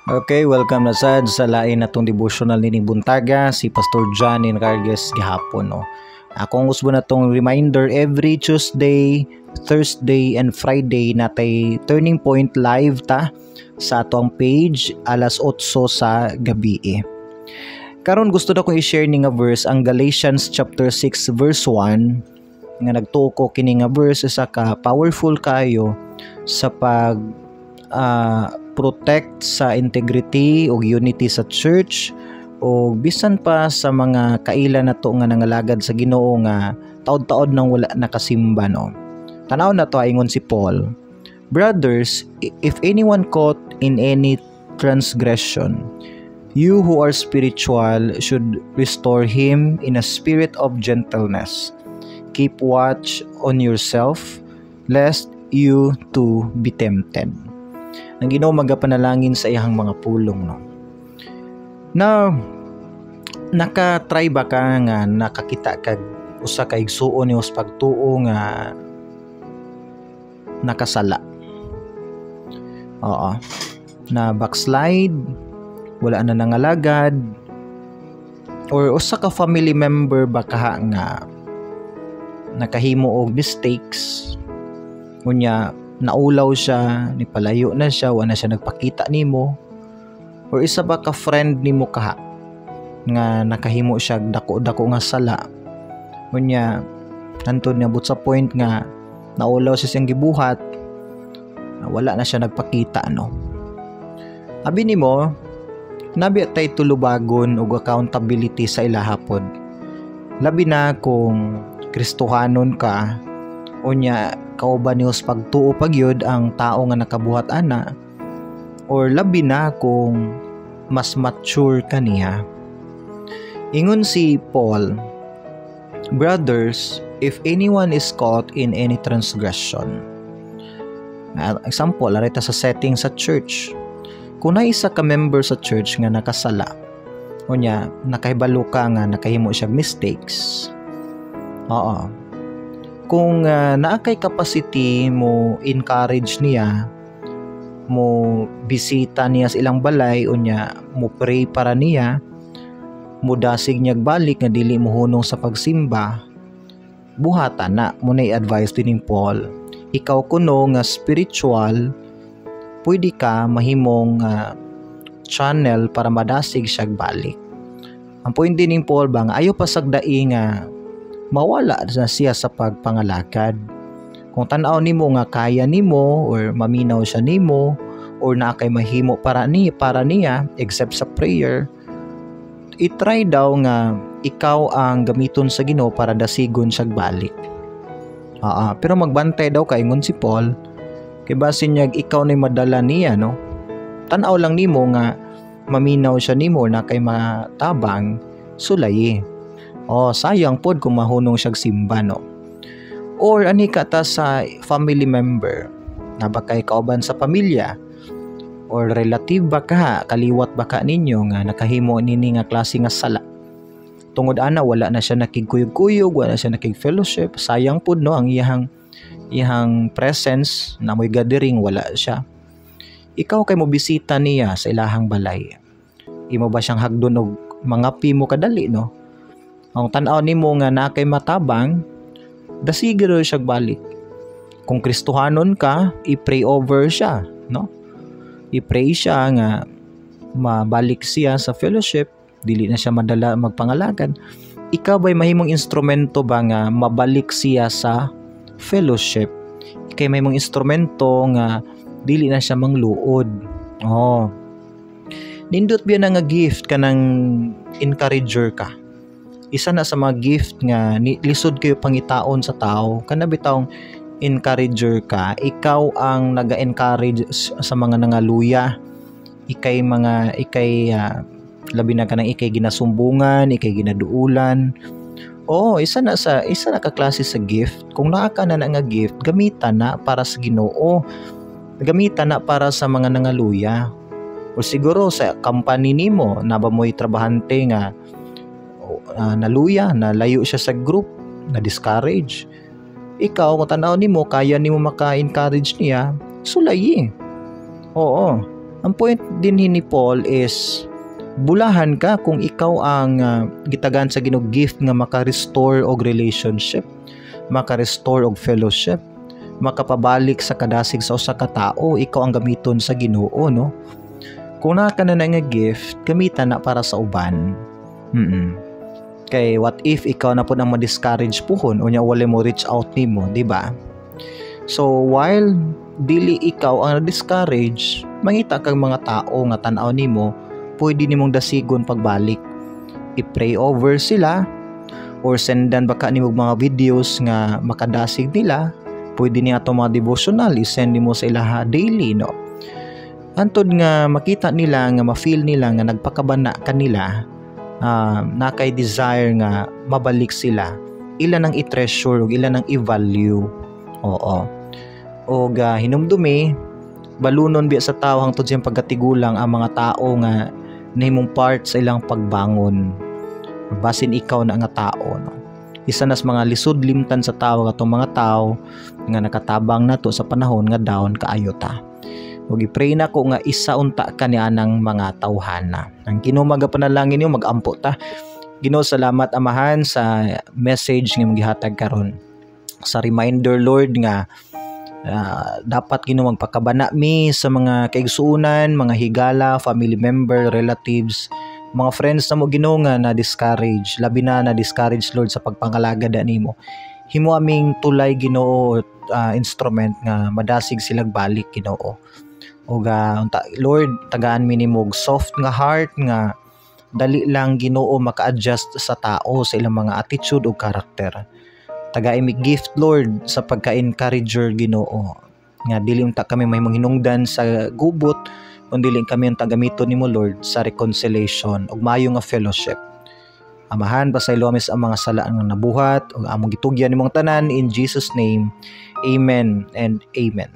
Okay, welcome na sad sa lain natong devotional nining buntaga, si Pastor John Encargues gihapon, no. Akong usbo na tong reminder, every Tuesday, Thursday and Friday natay Turning Point live ta sa atong page alas 8 sa gabi. Eh. Karon gusto na kong i-share ni nga verse, ang Galatians chapter 6 verse 1, nga nagtuo ko kini nga verse isa ka powerful kayo sa pag protect sa integrity ug unity sa church o bisan pa sa mga kaila nato nga nangalagad sa Ginoo nga taod-taod nang wala nakasimba, no. Tanaw na to, ingon si Paul, "Brothers, if anyone caught in any transgression, you who are spiritual should restore him in a spirit of gentleness. Keep watch on yourself, lest you too be tempted." Ang Ginoo magapanalangin sa iyang mga pulong, no. Now, naka-try ba ka nga nakakita kag usa ka igsuon ni pagtuo nga nakasala? Oo. Na backslide, wala na nangalagad, or usa ka family member ba kaha nga nakahimo og mistakes, unya naulaw siya, nipalayo na siya, wala na siya nagpakita nimo, or isa ba ka friend nimo kaha nga nakahimo siya dako-dako nga sala, unya hantod niabot sa point nga naulaw siya siyang gibuhat, wala na siya nagpakita, no? Abi nimo, nabi tay tulubagon og accountability sa ilaha pod, labi na kung Kristohanon ka, unya kauban nimo sa pagtuo pagyud ang tao nga nakabuhat ana, or labi na kung mas mature ka niya. Ingon si Paul, "Brothers, if anyone is caught in any transgression." Example, arita sa setting sa church. Kung na isa ka member sa church nga nakasala, unya nakahibalo ka nga nakahimo siya mistakes. Oo. Kung naa kay capacity mo encourage niya, mo bisita niya sa ilang balay, unya mo pray para niya, mo dasig niya balik nga dili mo hunong sa pagsimba, buhatan na mo na i-advise din ni Paul. Ikaw kuno nga spiritual, pwede ka mahimong channel para madasig siya balik. Ang point din ni Paul ba nga ayaw pasagdai nga mawala na siya sa pagpangalagad. Kung tan-aw nimo nga kaya nimo or maminaw siya nimo or naa kay mahimo para niya except sa prayer, i-try daw nga ikaw ang gamiton sa Ginoo para dasigon siya balik. Pero magbantay daw kay, ingon si Paul, kay basin niya ikaw na madala niya, no. Tan-aw lang nimo nga maminaw siya nimo na kay matabang sulayi. Oh, sayang pod kung mahunong siya simba, no. Or ani ka ta sa family member na ba kay kauban sa pamilya or relative ba ka, kaliwat ba ka ninyo nga nakahimo nini nga klase nga sala. Tungod ana wala na siya nakigkuyog-kuyog, wala na siya nakig-fellowship. Sayang pud, no, ang iyahang iyang presence na mo'y gathering wala siya. Ikaw kay mo bisita niya sa ilahang balay. Imo ba siyang hagdon og mangapi mo kadali, no? Ang tan-aw nimo nga naa kay matabang, dasigero siya balik. Kung Kristohanon ka, i-pray over siya, no? I-pray siya nga mabalik siya sa fellowship, dili na siya madala magpangalagad. Ikaw ba'y mahimong instrumento ba nga mabalik siya sa fellowship? Ikay mahimong instrumento nga dili na siya mangluod. Oh. Nindot biya na nga gift kanang encourager ka. Isa na sa mga gift nga ni, lisod kayo pangitaon sa tao kana bitawng encourager ka. Ikaw ang naga-encourage sa mga nangaluya, ikay mga ikay labi na kanang ikay ginasumbungan, ikay ginaduulan. Oo, isa na ka klase sa gift. Kung naa ka na nga gift, gamitan na para sa Ginoo. Gamitan na para sa mga nangaluya. O siguro sa company nimo, na ba mo'y trabahante nga naluya, nalayo siya sa group, na discourage. Ikaw, kung tanaw nimo, kaya nimo maka-encourage niya, sulayi. Oo. Ang point din ni Paul is bulahan ka kung ikaw ang gitagaan sa Ginoo gift nga maka-restore og relationship, maka-restore og fellowship, makapabalik sa kadasig sa usa ka tao, ikaw ang gamiton sa Ginoo, no? Kung naa ka na nga gift, gamitan na para sa uban. Kay what if ikaw na pud ang ma-discourage puhon, unya wala mo reach out nimo, di ba? So while dili ikaw ang na-discourage, mangita kang mga tao nga tan-aw nimo pwede nimong dasigon pagbalik. I-pray over sila or sendan baka nimo mga videos nga makadasig nila. Pwede niya ato mga devotional, i-send nimo sa ilaha daily, no? Antod nga makita nila, nga ma-feel nila nga nagpakabana kanila, na kay desire nga mabalik sila, ila nang i-treasure ug ila nang i-value. Oo. Og hinumdumi, balunon biya sa tao hangtod siyang pagkatigulang ang mga tao nga nahimong part sa ilang pagbangon. Basin ikaw na nga tao, no? Isa nas mga lisod limtan sa tao atong mga tao nga nakatabang nato sa panahon nga down kaayo ta. Ug i-pray na ko nga isa unta ka ni anang mga tawhana. Ang Ginoo magapanalangin niyo, magampo ta. Ginoo, salamat, Amahan, sa message nga imong gihatag karon. Sa reminder, Lord, nga dapat, Ginoo, magpakabana mi sa mga kaigsuonan, mga higala, family member, relatives, mga friends na mo, Ginoo, nga na discourage, labi na na discourage, Lord, sa pagpangalagad nimo. Himo aming tulay, Ginoo, instrument nga madasig silag balik, Ginoo. Ug unta, Lord, tagaan mi nimo og soft nga heart nga dali lang, Ginoo, maka-adjust sa tao sa ilang mga attitude ug karakter. Tagai mi gift, Lord, sa pagka-encourager, Ginoo, nga dili unta kami mahimong hinungdan sa gubot kun dili kami ang gamiton nimo, Lord, sa reconciliation ug maayo nga fellowship. Amahan, pasaylo mi sa mga sala nga nabuhat ug among gitugyan nimong tanan in Jesus' name. Amen and amen.